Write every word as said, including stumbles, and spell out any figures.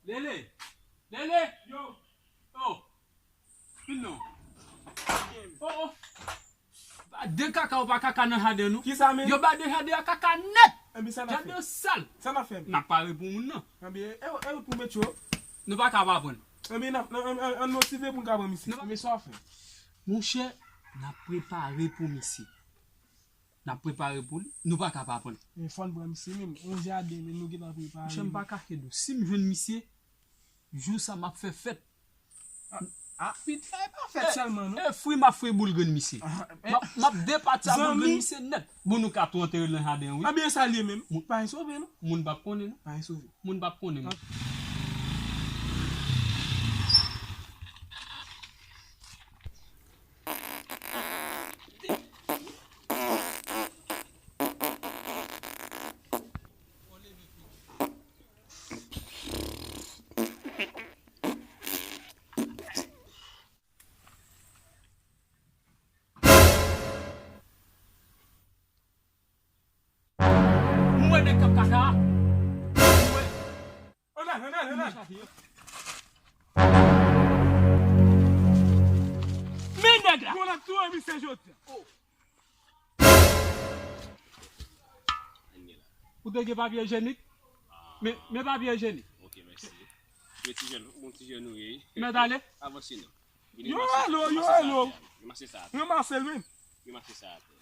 Lele! Lele! Yo! Oh! Vin non. Oh, oh! Ba de kaka ou pa kaka nan jaden nou. Kisa, men? Yo ba de jaden a kaka nèt. Ebyen, sa n ap fè? Jaden sal. Sa n ap fè? N ap pare pou moun nan. Ebyen, e, e, pou met yo. Nou pa ka pa pran. Ebyen, n ap, n, n, n, ann motive pou n ka pran misye. Ebyen, sa w ap fè? Monchè, n ap prepare pou misye. N ap prepare pou li. Nou pa ka pa pran. Men fò n pran misye menm. Yon jaden, men nou gentan prepare. Monchè, m pa kache di w. Si m jwenn misye, jou sa m ap fè fèt. Ah, ah, pita, e pa fèt sèlman, non. E fri m ap fri boul grenn misye. M ap, m ap depati a boul grenn misye nèt. Bon, nou ka tou antere l nan jaden, wi. Ebyen, sa l ye menm. Pa gen sove, non. Moun p ap konnen, non. Pa gen sove. Moun p ap konnen, non. Mwen nèg k ap kaka a. Mwen. Ann al, ann al, ann al. Men nèg la. Bon, n ap touye misye jodi a. Ou te gen papye ijenik? Men, men papye ijenik. Ok, mèsi. Men ti jèn, bon ti jèn ou ye. Mèt ale. Avanse non. Yo, alo, yo, alo. Ranmase sa atè. Ranmase l menm. Ranmase sa atè.